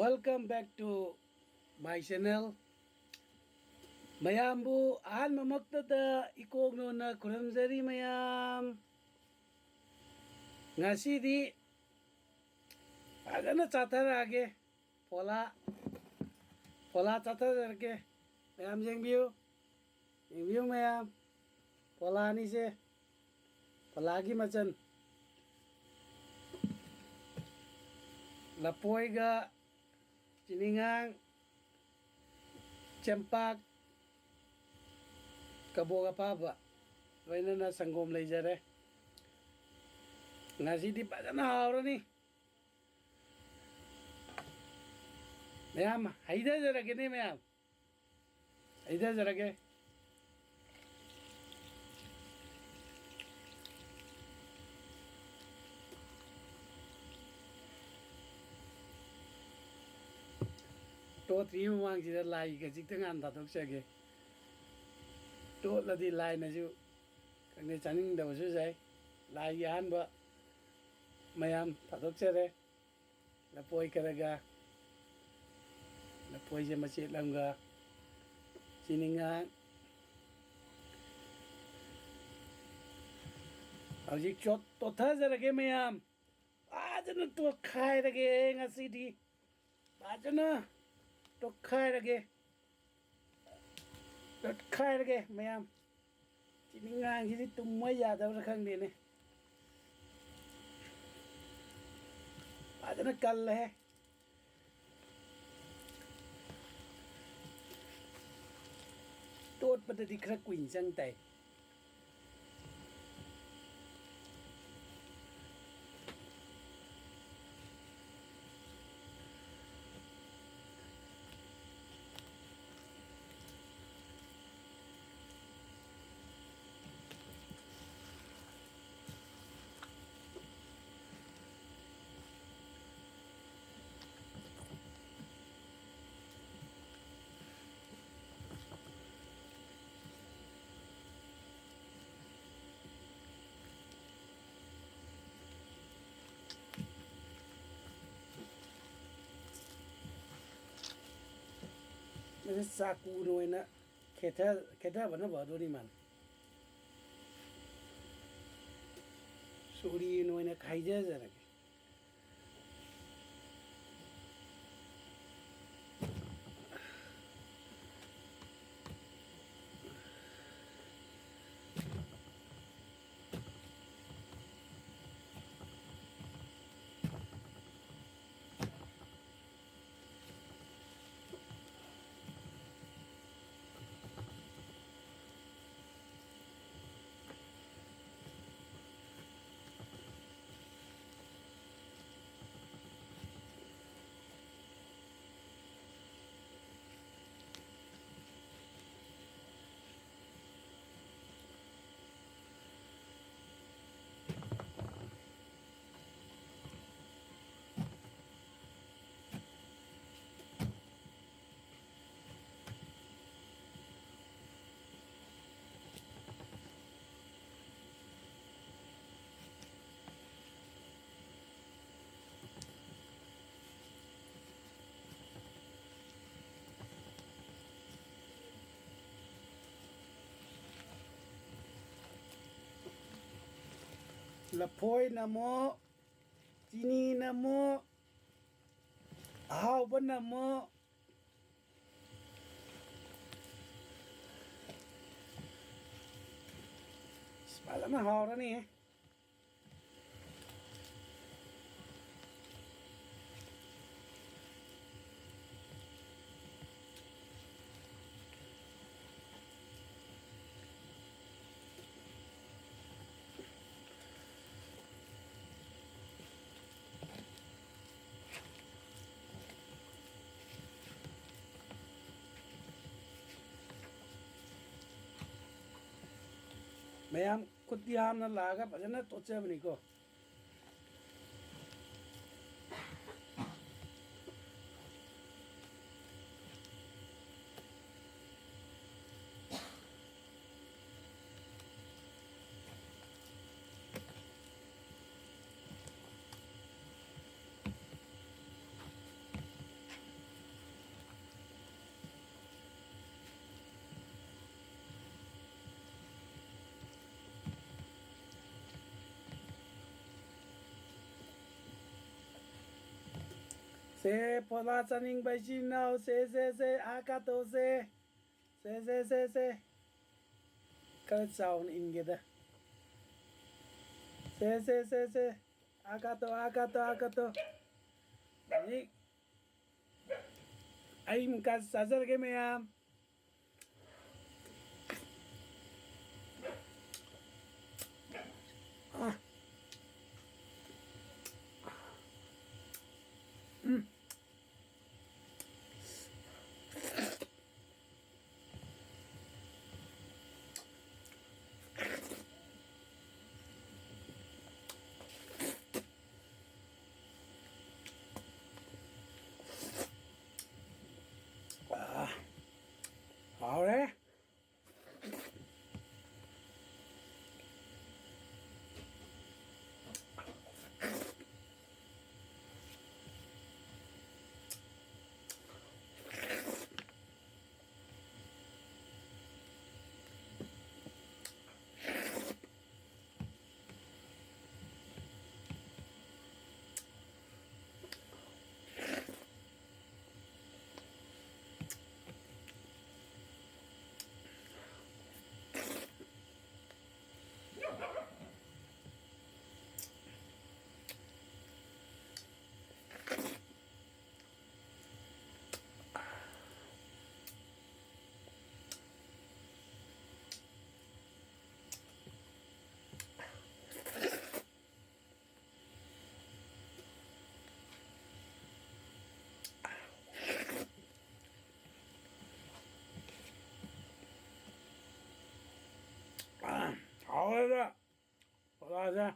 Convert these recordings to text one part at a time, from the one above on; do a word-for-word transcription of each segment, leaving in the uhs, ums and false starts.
Welcome back to my channel. ꯃꯌꯥꯝꯕꯨ ꯑꯍꯥꯟꯕꯃꯛꯇꯗ ꯏꯀꯣꯛ ꯅꯣꯟꯅ ꯈꯨꯔꯨꯝꯖꯔꯤ ꯃꯌꯥꯝ꯫ ꯉꯁꯤꯗꯤ ꯐꯖꯅ ꯆꯥꯊꯔꯛꯑꯒꯦ꯫ ꯐꯣꯂꯥ, ꯐꯣꯂꯥ ꯆꯥꯊꯖꯔꯛꯀꯦ꯫ ꯃꯌꯥꯝ ꯌꯦꯡꯕꯤꯌꯨ, ꯌꯦꯡꯕꯤꯌꯨ ꯃꯌꯥꯝ꯫ ꯐꯣꯂꯥꯅꯤꯁꯦ, ꯐꯣꯂꯥꯒꯤ ꯃꯆꯜ꯫ ꯂꯐꯣꯏꯒ ꯆꯤꯅꯤꯉꯥꯡ, ꯆꯦꯡꯄꯥꯛ, ꯀꯕꯣꯛ ꯑꯄꯥꯕ, ꯂꯣꯏꯅꯅ ꯁꯪꯒꯣꯝ ꯂꯩꯖꯔꯦ꯫ ꯉꯁꯤꯗꯤ ꯐꯖꯅ ꯍꯥꯎꯔꯅꯤ꯫ ꯃꯌꯥꯝ ꯍꯩꯊꯖꯔꯒꯦꯅꯦ ꯃꯌꯥꯝ, ꯍꯩꯊꯖꯔꯒꯦ꯫ ꯇꯣꯠꯇ꯭ꯔꯤꯉꯩ ꯃꯃꯥꯡꯁꯤꯗ ꯂꯥꯏꯒꯤ ꯈꯖꯤꯛꯇꯪ ꯍꯥꯟꯅ ꯊꯥꯗꯣꯛꯆꯒꯦ꯫ ꯇꯣꯠꯂꯗꯤ ꯂꯥꯏꯅꯁꯨ ꯈꯪꯗꯦ, ꯆꯥꯅꯤꯡꯗꯕꯁꯨ ꯌꯥꯏ꯫ ꯂꯥꯏꯒꯤ ꯑꯍꯥꯟꯕ ꯃꯌꯥꯝ ꯊꯥꯗꯣꯛꯆꯔꯦ꯫ ꯂꯐꯣꯏ ꯈꯔꯒ, ꯂꯐꯣꯏꯁꯦ ꯃꯆꯦꯠ ꯑꯃꯒ, ꯆꯤꯅꯤꯉꯥꯡ꯫ ꯍꯧꯖꯤꯛ ꯆꯣꯠ-, ꯇꯣꯠꯊꯖꯔꯒꯦ ꯃꯌꯥꯝ꯫ ꯐꯖꯅ ꯇꯣꯠꯈꯥꯏꯔꯒꯦ ꯉꯁꯤꯗꯤ꯫ ꯐꯖꯅ ꯇꯣꯠꯈꯥꯏꯔꯒꯦ꯫ ꯇꯣꯠꯈꯥꯏꯔꯒꯦ ꯃꯌꯥꯝ꯫ ꯆꯤꯅꯤꯉꯥꯡꯁꯤꯗꯤ ꯇꯨꯝꯃ ꯌꯥꯗꯕ꯭ꯔꯥ ꯈꯪꯗꯦꯅꯦ꯫ ꯐꯖꯅ ꯀꯜꯂꯦꯍꯦ꯫ ꯇꯣꯠꯄꯗꯗꯤ ꯈꯔ ꯀꯨꯏꯅ ꯆꯪ ꯇꯥꯏ꯫ ꯆꯥꯀꯨꯅ ꯑꯣꯏꯅ ꯈꯦꯊ-, ꯈꯦꯊꯕꯅ ꯐꯗꯣꯔꯤ ꯃꯥꯜꯂꯦ꯫ ꯁꯨꯔꯤꯅ ꯑꯣꯏꯅ ꯈꯥꯏꯖꯖꯔꯒꯦ꯫ ꯂꯐꯣꯏꯅ ꯑꯃꯨꯛ, ꯆꯤꯅꯤꯅ ꯑꯃꯨꯛ, ꯑꯍꯥꯎꯕꯅ ꯑꯃꯨꯛ꯫ ꯑꯁ, ꯐꯖꯅ ꯍꯥꯎꯔꯅꯤ꯫ ꯃꯌꯥꯝ ꯈꯨꯠ ꯌꯥꯝꯅ ꯂꯥꯛꯑꯒ ꯐꯖꯅ ꯇꯣꯠꯆꯕꯅꯤꯀꯣ꯫ ꯁꯦ, ꯐꯣꯂꯥ ꯆꯥꯅꯤꯡꯕ ꯏꯆꯤꯟ ꯏꯅꯥꯎ, ꯁꯦ, ꯁꯦ, ꯁꯦ, ꯑꯥ ꯀꯥꯇꯣ, ꯁꯦ꯫ ꯁꯦ, ꯁꯦ, ꯁꯦ, ꯁꯦ꯫ ꯈꯔ ꯆꯥꯎꯅ ꯏꯟꯒꯦꯗ꯫ ꯁꯦ, ꯁꯦ, ꯁꯦ, ꯁꯦ꯫ ꯑꯥ ꯀꯥꯇꯣ, ꯑꯥ ꯀꯥꯇꯣ, ꯑꯥ ꯀꯥꯇꯣ꯫ ꯍꯧꯖꯤꯛ ꯑꯩ ꯃꯨꯛꯀ ꯆꯥꯖꯔꯒꯦ ꯃꯌꯥꯝ꯫ ꯑꯥ꯫ ꯎꯝ꯫ ꯑꯥ, ꯍꯥꯎꯔꯦ꯫ ꯍꯥꯎꯔꯦꯗ꯫ ꯐꯣꯂꯥꯁꯦ꯫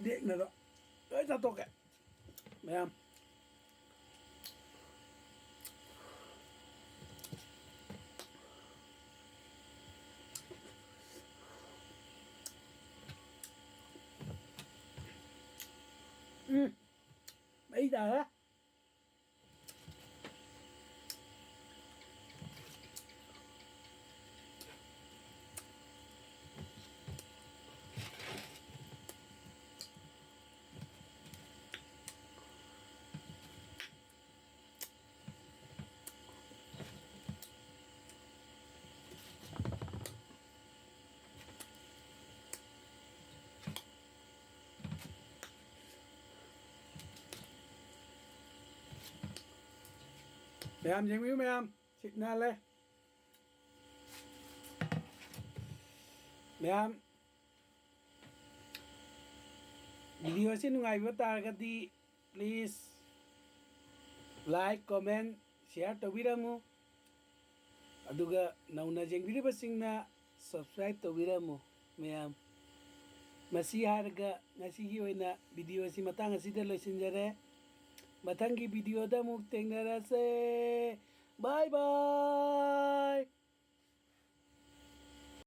ꯂꯦꯛꯅꯗꯣ ꯂꯣꯏ ꯆꯥꯊꯣꯛꯀꯦ ꯃꯌꯥꯝ꯫ ꯎꯝ, ꯃꯩ ꯇꯥꯔꯦ꯫ ꯃꯌꯥꯝ ꯌꯦꯡꯕꯤꯌꯨ ꯃꯌꯥꯝ, ꯁꯤꯠ ꯅꯥꯜꯂꯦ꯫ ꯃꯌꯥꯝ, video ꯑꯁꯤ ꯅꯨꯡꯉꯥꯏꯕꯤꯕ ꯇꯥꯔꯒꯗꯤ please like, comment, share ꯇꯧꯕꯤꯔꯝꯃꯨ꯫ ꯑꯗꯨꯒ ꯅꯧꯅ ꯌꯦꯡꯕꯤꯔꯤꯕꯁꯤꯡꯅ subscribe ꯇꯧꯕꯤꯔꯝꯃꯨ ꯃꯌꯥꯝ꯫ ꯃꯁꯤ ꯍꯥꯏꯔꯒ ꯉꯁꯤꯒꯤ ꯑꯣꯏꯅ video ꯑꯁꯤ ꯃꯇꯥꯡ ꯑꯁꯤꯗ ꯂꯣꯏꯁꯤꯟꯖꯔꯦ꯫ ꯃꯊꯪꯒꯤ videoꯗ ꯑꯃꯨꯛ ꯊꯦꯡꯅꯔꯁꯦ꯫ Bye bye꯫